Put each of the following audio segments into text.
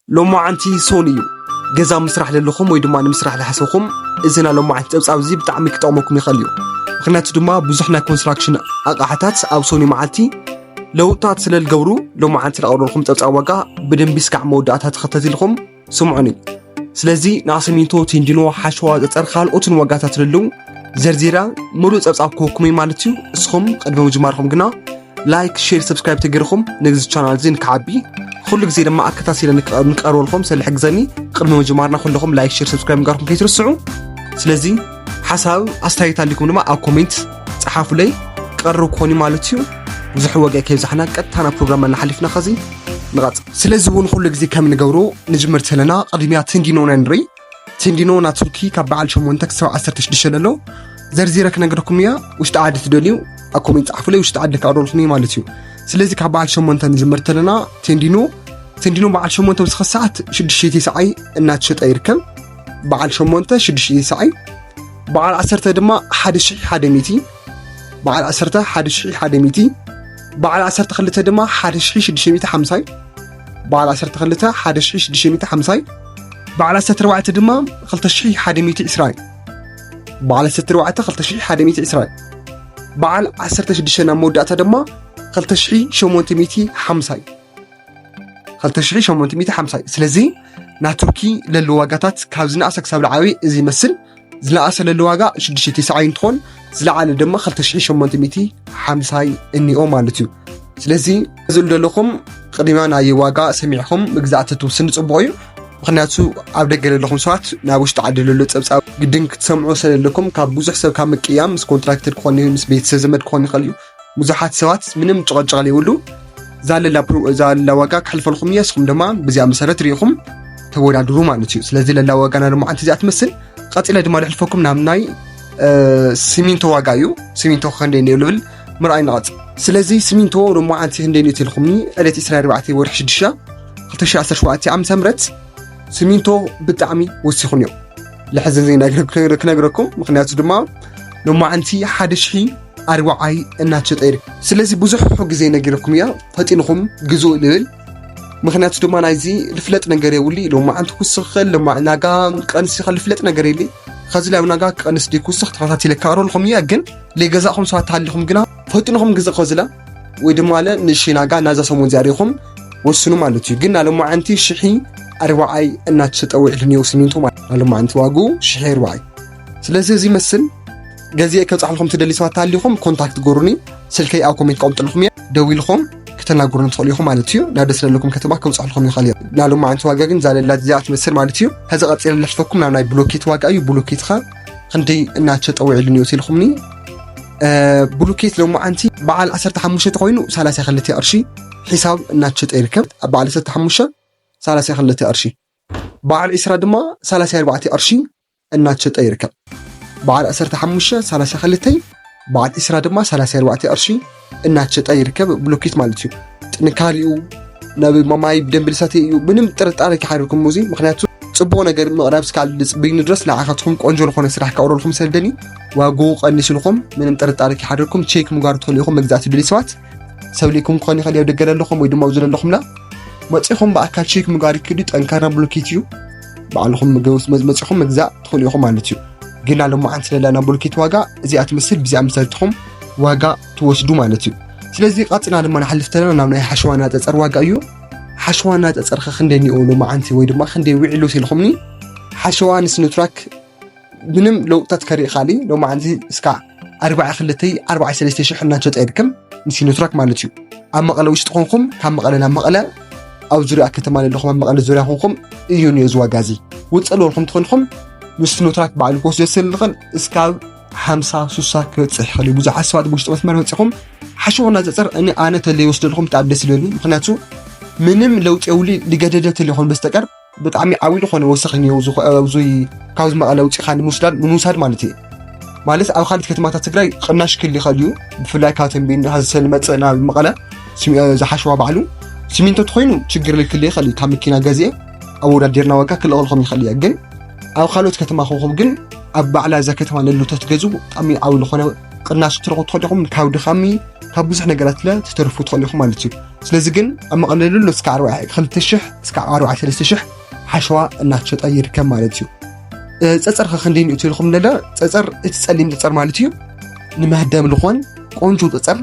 ሎማዓንቲ ሶኒ እዩ። ገዛ ምስራሕ ዘለኹም ወይ ድማ ንምስራሕ ዝሓሰብኩም፣ እዚ ናይ ሎማዓንቲ ጸብጻብ እዚ ብጣዕሚ ክጠቕመኩም ይኽእል እዩ። ምኽንያቱ ድማ ብዙሕ ናይ ኮንስትራክሽን ኣቕሓታት ኣብ ሶኒ መዓልቲ ለውጥታት ስለ ዝገብሩ፣ ሎማዓንቲ ዝቐርበልኩም ጸብጻብ ዋጋ ብደንቢ እስካዕ መወዳእታ ተኸታቲልኩም ስምዑኒ። ስለዚ ንኣስሚንቶ፣ ቴንዲኖ፣ ሓሸዋ፣ ጸጸር፣ ካልኦትን ዋጋታት ለለዉ ዘርዚራ ምሉእ ጸብጻብ ክወኩም እዩ ማለት እዩ። እስኹም ቅድሚ ምጅማርኩም ግና ላይክ፣ ሼር፣ ሰብስክራይብ ተገይርኩም ነዚ ቻናል እዚ ንክዓቢ፣ ኩሉ ግዜ ድማ ኣከታቲለ ንክ-፣ ንቀርበልኩም ስለ ዝሕግዘኒ፣ ቅድሚ ምጅማርና ኩልኹም ላይክ፣ ሼር፣ ሰብስክራይብ ምግባርኩም ከይትርስዑ። ስለዚ ሓሳብ ኣስተያየት ኣሊኩም ድማ ኣብ ኮሜንት ጸሓፉለይ፣ ቀረብ ክኾን እዩ ማለት እዩ። ብዙሕ ወገ ከይብዛሕና ቀጥታ ናብ ፕሮግራምና እናሓሊፍና ኸዚ ንቐጽል። ስለዚ እውን ኩሉ ግዜ ከም ንገብሮ ንጅምር ተለና ቅድሚያ ቴንዲኖ ኢና ንርኢ። ቴንዲኖ ናይ ቱርኪ ካብ በዓል ሸሞንተ ክሳብ ዓሰርተ ሽዱሽተ ዘሎ ዘርዚረ ክነግረኩም እያ። ውሽጢ ዓዲ ትደልዩ ኣብ ኮሜንት ጸሓፉለይ፣ ውሽጢ ዓዲ ክኣርበልኩም እዩ ማለት እዩ። ስለዚ ካብ በዓል ሸሞንተ ንጅምር ተለና ቴንዲኖ፣ ቴንዲኖ በዓል ሸሞንተ ኣብዚ ኸዚ ሰዓት ሽዱሽተ ሺሕ ተስዓይ እናተሸጠ ይርከብ። በዓል ሸሞንተ ሽዱሽተ ሺሕ ተስዓይ፣ በዓል ዓሰርተ ድማ ሓደ ሺሕ ሓደ ሚእቲ፣ በዓል ዓሰርተ ሓደ ሺሕ ሓደ ሚእቲ፣ በዓል ዓሰርተ ክልተ ድማ ሓደ ሺሕ ሽዱሽተ ሚእቲ ሓምሳይ፣ በዓል ዓሰርተ ክልተ ሓደ ሺሕ ሽዱሽተ ሚእቲ ሓምሳይ፣ በዓል ዓሰርተ ኣርባዕተ ድማ ክልተ ሺሕ ሓደ ሚእቲ ዕስራይ፣ በዓል ዓሰርተ ኣርባዕተ ክልተ ሺሕ ሓደ ሚእቲ ዕስራይ፣ በዓል ዓሰርተ ሽዱሽተ ናብ መወዳእታ ድማ ክልተ ሺሕ ሸሞንተ ሚእቲ ሓምሳይ፣ ክልተ ሺሕ ሸሞንተ ሚእቲ ሓምሳይ። ስለዚ ናይ ቱርኪ ለሎ ዋጋታት ካብ ዝነኣሰ ክሳብ ዝዓበየ እዚ ይመስል። ዝነኣሰ ለሎ ዋጋ ሽዱሽተ ሺሕ ተስዓይ እንትኾን፣ ዝለዓለ ድማ ክልተ ሺሕ ሸሞንተ ሚእቲ ሓምሳይ እኒኦ ማለት እዩ። ስለዚ እዚ ዘለኹም ቅድሚያ ናይ ዋጋ ሰሚዕኹም ምግዛእ ተትውስኑ ጽቡቕ እዩ። ምኽንያቱ ኣብ ደገ ዘለኹም ሰባት ናብ ውሽጢ ዓዲ ለሎ ጸብጻብ ግድን ክትሰምዑ ስለ ዘለኩም፣ ካብ ብዙሕ ሰብ ካብ ምቅያም፣ ምስ ኮንትራክተር ክኾን ይኽእል፣ ምስ ቤተሰብ ዘመድ ክኾን ይኽእል እዩ። ብዙሓት ሰባት ምንም ጭቕጭቕ ዘይብሉ እዛ ለላ ፕሮ-፣ እዛ ለላ ዋጋ ክሕልፈልኩም እየ። ንስኹም ድማ ብዚኣ መሰረት ርኢኹም ተወዳድሩ ማለት እዩ። ስለዚ ለላ ዋጋ ናይ ሎማዓንቲ እዚኣ ትመስል። ቀጺለ ድማ ልሕልፈኩም ናብ ናይ፣ እ፣ ሲሚንቶ ዋጋ እዩ። ሲሚንቶ ክንደይ እንድዩ ልብል ምርኣይ ንቐጽል። ስለዚ ሲሚንቶ ሎማዓንቲ ክንደይ እንድዩ ኢልኩምኒ፣ ዕለት ዕስራን ኣርባዕተን ወርሒ ሽዱሽተ ክልተ ሺሕ ዓሰርተ ሸውዓተ ዓመተ ምህረት ሲሚንቶ ብጣዕሚ ወሲኹ እኒኦ። ለሕዝን ዜና ክነግ-፣ ክነግረኩም፣ ምኽንያቱ ድማ ሎማዓንቲ ሓደ ሺሕ ኣርባዓይ እናተሸጠ ይርከብ። ስለዚ ብዙሕ ግዜ ነጊረኩም እያ፣ ፈጢንኹም ግዙእ ልብል። ምኽንያቱ ድማ ናይዚ ልፍለጥ ነገር የብሉ። ሎማዓንቲ ክውስኽ ይኽእል፣ ሎማ-፣ ናጋ ክቐንስ ይኽእል፣ ልፍለጥ ነገር የለ። ከዚ ላብ ናጋ ክቐንስ ድዩ ክውስኽ ተኸታቲለ ክቐርበልኩም እያ፣ ግን ለይገዛእኹም ሰባት ተሃሊኹም ግና ፈጢንኹም ግዝእ ከዝላ ወይ ድማ ለ ንእሽተይ ናጋ ናዛ ሰሙን እዚኣ ርኢኹም ወስኑ ማለት እዩ። ግን ናሎማዓንቲ ሽሒ ኣርባዓይ እናተሸጠ ውዒሉ እኒኦ ሲሚንቶ ማለት ናሎማዓንቲ ዋግኡ ሽሒ ኣርባዓይ። ስለዚ እዚ ይመስል። ገዚኤ ከብፅሓልኩም ትደሊ ሰባት ተሃሊኹም ኮንታክት ግበሩኒ። ስልከይ ኣብ ኮሜንት ከቕምጥልኩም እየ። ደዊልኹም ከተናግሩኒ ትኽእሉ ኢኹም ማለት እዩ። ናብ ደስ ለለኩም ከተማ ከብፅሓልኩም ይኽእል እየ። ናሎማዓንቲ ዋጋ ግን እዛ ለላ እዚኣ ትመስል ማለት እዩ። ከዚ ቀፂለ ለሕልፈኩም ናብ ናይ ብሎኬት ዋጋ እዩ። ብሎኬት ኸ ክንደይ እናተሸጠ ውዒሉ እኒኦ ኢልኩምኒ? እ፣ ብሉኬት ሎማዓንቲ በዓል ዓሰርተ ሓሙሽተ ተኾይኑ ሰላሳ ክልተ ቅርሺ ሒሳብ እናተሸጠ ይርከብ። ኣብ በዓል ዓሰርተ ሓሙሽተ ሰላሳ ክልተ ቅርሺ፣ በዓል ዕስራ ድማ ሰላሳ ኣርባዕተ ቅርሺ እናተሸጠ ይርከብ። በዓል ዓሰርተ ሓሙሽተ ሰላሳ ክልተ፣ በዓል ዕስራ ድማ ሰላሳ ኣርባዕተ ቅርሺ እናተሸጠ ይርከብ። ብሉኬት ማለት እዩ። ጥንካሬኡ ናብ ማይ ብደንቢ ዝሰትይ እዩ። ምንም ጥርጣረ ከይሓድርኩም እዚ፣ ምኽንያቱ ጽቡቕ ነገር ምቕራብ እስካብ ዝጽበዩኒ ድረስ ንዓኻትኩም ቆንጆ ዝኾነ ስራሕ ከቕርበልኩም ስለ ዝደሊ፣ ዋግኡ ቀኒስልኩም ምንም ጥርጣረ ከይሓድርኩም ቼክ ምግባር ትኽእሉ ኢኹም። መግዛእቲ ድልዩ ሰባት ሰብ ልኢኩም ክኾን ይኽእል፣ ኣብ ደገ ዘለኹም ወይ ድማ ኣብዚ ዘለኹምና መጺኹም ብኣካል ቼክ ምግባር ይክእል እዩ። ጠንካራ ብሎኬት እዩ። ባዕልኹም ገውስ መዝ-፣ መጺኹም ምግዛእ ትኽእሉ ኢኹም ማለት እዩ። ግን ሎማዓንቲ ለላ ናይ ብሎኬት ዋጋ እዚኣ ትመስል፣ ብዚኣ መሰረትኹም ዋጋ ትወስዱ ማለት እዩ። ስለዚ ቀጽና ድማ ንሓልፍ ተለና ናብ ናይ ሓሸዋና ጸጸር ዋጋ እዩ። ሓሸዋና ጸጸር ኸ ክንደይ እኒኦ ሎማዓንቲ ወይ ድማ ክንደይ ውዒሉ ኢልኩምኒ? ሓሸዋ ንሲኖትራክ ምንም ለውጥታት ከርኢ ካሊ ሎማዓንቲ እስካ ኣርባዓ ክልተ ኣርባዓ ሰለስተ ሽሕ እናተሸጠ ይርከብ ንሲኖትራክ ማለት እዩ። ኣብ መቐለ ውሽጢ ኮንኩም ካብ መቐለ ናብ መቐለ ኣብ ዙርያ ከተማ ዘለኹም ኣብ መቐለ ዙርያ ኮንኩም እዩ እኒኦ እዚ ዋጋ እዚ። ውፅእ ዝበልኩም ትኾንኩም ንሲኖትራክ ባዕሉ ክወስዶ ስለ ዝኽእል እስካብ ሓምሳ ሱሳ ክበፅሕ ይኽእል እዩ። ብዙሓት ሰባት ብውሽጢ መስመር መፂኹም ሓሸዋና ጸጸር እኔ ኣነ ተለይ ወስደልኩም ብጣዕሚ ደስ ይብለኒ። ምኽንያቱ ምንም ለውጢ የብሉ፣ ልገደደ ተለይኮን በስተቀር ብጣዕሚ ዓብዩ ዝኾነ ወሰኽ እኒኦ። ኣብዚ፣ ኣብዚ ካብዚ መቐለ ውፂኻ ንምውሳድ፣ ንምውሳድ ማለት እዩ። ማለት ኣብ ካልኦት ከተማታት ትግራይ ቅናሽ ክህሉ ይኽእል እዩ። ብፍላይ ካብ ተንቤን፣ ካብ ዝመፅእ ናብ መቐለ፣ ስሚ-፣ እዚ ሓሸዋ ባዕሉ ሲሚንቶ ተኾይኑ ችግር ክህሉ ይኽእል እዩ። ካብ መኪና ገዚኤ ኣወዳዲርና ዋጋ ክልእኸልኩም ይኽእል እየ። ግን ኣብ ካልኦት ከተማ ኮንኩም ግን ኣብ ባዕላ እዛ ከተማ ለሎ ተትገዝኡ ብጣዕሚ ዓብዩ ዝኾነ ቅናሽ ክትረኽቡ ትኽእሉ ኢኹም። ካብ ድኻሚ ካብ ብዙሕ ነገራት ለ ትተርፉ ትኽእሉ ኢኹም ማለት እዩ። ስለዚ ግን ኣብ መቐለሉ ኣሎ እስካዕ ኣርባዕተ ክልተ ሽሕ እስካዕ ኣርባዕተ ሰለስተ ሽሕ ሓሸዋ እናተሸጠ ይርከብ ማለት እዩ። ጸጸር ከ ክንደይ ንእትልኩም ነለ ጸጸር እቲ ጸሊም ጸጸር ማለት እዩ። ንመህደም ዝኾን ቆንጆ ጸጸር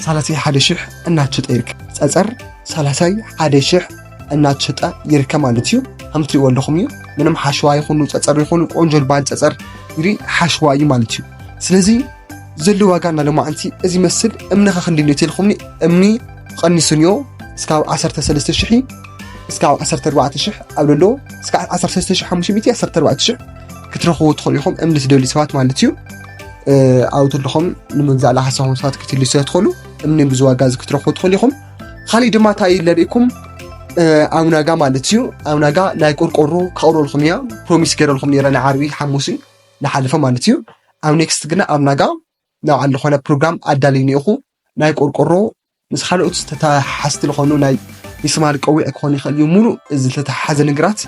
ሰላሳ ሓደ ሽሕ እናተሸጠ ይርከብ። ጸጸር ሰላሳ ሓደ ሽሕ እናተሸጠ ይርከብ ማለት እዩ። ከም ትሪእዎ ኣለኹም እዩ። ምንም ሓሸዋ ይኹኑ ጸጸር ይኹኑ ቆንጆ ዝበሃል ጸጸር ይሪ ሓሸዋ እዩ ማለት እዩ። ስለዚ ዘሎ ዋጋ እና ሎማዓንቲ እዚ መስል እምኒ ከ ክንዲ ንእትልኩምኒ እምኒ ቀኒሱ ንዮ እስካብ ዓሰርተ ሰለስተ ሽሕ እስካብ ዓሰርተ ኣርባዕተ ሽሕ ኣብ ዘሎ እስካብ ዓሰርተ ሰለስተ ሽሕ ሓሙሽተ ሚእቲ ዓሰርተ ኣርባዕተ ሽሕ ክትረኽቡ ትኽእሉ ኢኹም። እምኒ ትደልዩ ሰባት ማለት እዩ። ኣብቲ ኣለኹም ንምግዛእ ለሓሳኹም ሰባት ክትልዩ ስለ ትኽእሉ እምኒ ብዙ ዋጋ እዚ ክትረኽቡ ትኽእሉ ኢኹም። ካሊእ ድማ እንታይ ለርእኩም ኣብናጋ ማለት እዩ። ኣብናጋ ናይ ቆርቆሮ ከቕርበልኩም እያ ፕሮሚስ ገይረልኩም ነይረ ንዓርቢ ሓሙሲ ንሓለፈ ማለት እዩ። ኣብ ኔክስት ግና ኣብናጋ ናብ ዓሊ ዝኾነ ፕሮግራም ኣዳልዩ ነይኹ ናይ ቆርቆሮ ምስ ካልኦት ዝተተሓሓዝቲ ዝኾኑ ናይ ሚስማር ቀዊዕ ክኾን ይኽእል እዩ። ሙሉእ እዚ ዝተተሓሓዘ ነገራት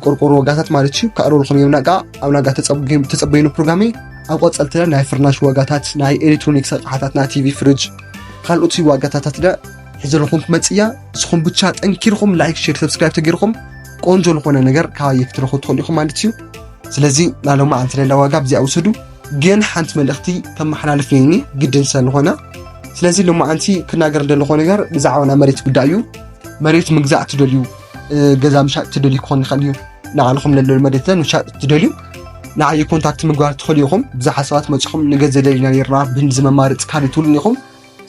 ቆርቆሮ ዋጋታት ማለት እዩ። ከቕርበልኩም እዮም ናጋ ኣብ ናጋ ተጸበዩኑ ፕሮግራመይ ኣብ ቀጸልቲ ናይ ፍርናሽ ዋጋታት ናይ ኤሌክትሮኒክስ ኣቕሓታት ናይ ቲቪ ፍሪጅ ካልኦት ዋጋታታት ደ ሒዘልኩም ክመጽእ እያ። ንስኹም ብቻ ጠንኪርኩም ላይክ ሼር ሰብስክራይብ ተገይርኩም ቆንጆ ዝኾነ ነገር ካባየ ክትረኽቡ ትኽእሉ ኢኹም ማለት እዩ። ስለዚ ናሎም ዓንተ ለላ ዋጋ ብዚኣ ውሰዱ። ግን ሓንቲ መልእኽቲ ከመሓላልፍ ነይኒ ግድን ስለ ዝኾነ ስለዚ ሎማዓንቲ ክናገር እንደለኾ ነገር ብዛዕባ ናይ መሬት ጉዳይ እዩ። መሬት ምግዛእ ትደልዩ ገዛ ምሻጥ ትደልዩ ክኾን ይኽእል እዩ። ንዓልኹም ለለሉ መሬት ምሻጥ ትደልዩ ንዓይ ኮንታክት ምግባር ትኽእሉ ኢኹም። ብዙሓት ሰባት መፂኹም ንገዘ ደሊና ነርና ብህንዚ መማረፂ ካሊ ትብሉን ኢኹም።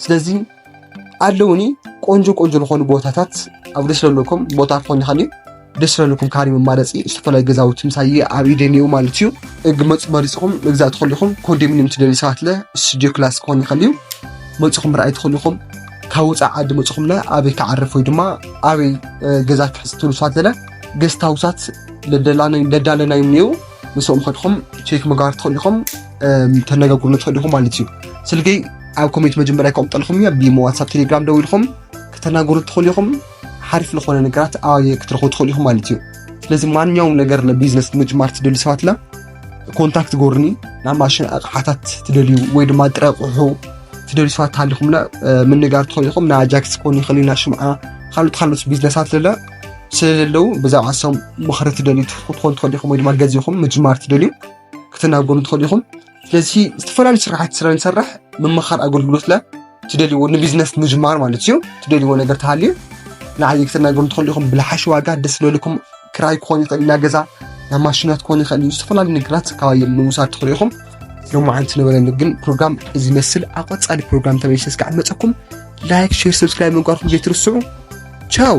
ስለዚ ኣለውኒ ቆንጆ ቆንጆ ዝኾኑ ቦታታት ኣብ ደስ ዘለኩም ቦታ ክኾን ይኽእል እዩ። ደስ ዘለኩም ካሪ መማረፂ ዝተፈላለዩ ገዛውቲ ምሳይ ኣብ ኢደን እዩ ማለት እዩ። ግመፁ መሪፅኹም መግዛእ ትኽእሉ ኢኹም። ኮንዶሚኒየም ትደልዩ ሰባት ለ ስቱዲዮ ክላስ ክኾን ይኽእል እዩ። መፅኹም ርኣይ ትኽእሉ ኢኹም። ካብ ውፃእ ዓዲ መፅኹም ለ ኣበይ ክዓርፍ ወይ ድማ ኣበይ ገዛ ክሕዝ ትብሉ ሰባት ለለ ገስት ሃውሳት ለዳለናዮም እኒው ምስኦም ከድኹም ቼክ ምግባር ትኽእሉ ኢኹም። ተነጋግሩኒ ትኽእሉ ኢኹም ማለት እዩ። ስልገይ ኣብ ኮሜንት መጀመርያ ከቕምጠልኩም እያ። ቢሞ ዋትሳፕ ቴሌግራም ደው ኢልኩም ከተናግሩ ትኽእሉ ኢኹም። ሓሪፍ ዝኾነ ነገራት ኣባየ ክትረኽቡ ትኽእሉ ኢኹም ማለት እዩ። ስለዚ ማንኛውም ነገር ለቢዝነስ ንምጅማር ትደልዩ ሰባት ለ ኮንታክት ጎርኒ ናብ ማሽን ኣቕሓታት ትደልዩ ወይ ድማ ጥረ ኣቕሑ ትደልዩ ሰባት ተሃሊኹም ለ ምንጋር ትኽእሉ ኢኹም። ንኣጃክስ ክኾን ይኽእል እዩ፣ ናብ ሽምዓ ካልኦት ካልኦት ቢዝነሳት ለለ ስለለለዉ ብዛዕባ እሶም ምኽሪ ትደልዩ ክትኾን ትኽእሉ ኢኹም ወይ ድማ ገዚኹም ምጅማር ትደልዩ ክትናገሩ ትኽእሉ ኢኹም። ስለዚ ዝተፈላለዩ ስራሕቲ ስለ ንሰርሕ ምምኻር ኣገልግሎት ለ ትደልይዎ ንቢዝነስ ምጅማር ማለት እዩ። ትደልይዎ ነገር ተሃልዩ ንዓይ ክትናገሩ ትኽእሉ ኢኹም። ብልሓሽ ዋጋ ደስ ዝበለኩም ክራይ ክኾን ይኽእል ኢና ገዛ ናብ ማሽናት ክኾን ይኽእል እዩ። ዝተፈላለዩ ነገራት ካባዮም ንምውሳድ ትኽእሉ ኢኹም። ሎማዓንቲ ነበረኒ ግን ፕሮግራም እዚ መስል ኣብ ቀፃሊ ፕሮግራም ተመልሰ እስካዕ መፀኩም ላይክ ሼር ሰብስክራይብ ምግባርኩም ዘይትርስዑ። ቻው።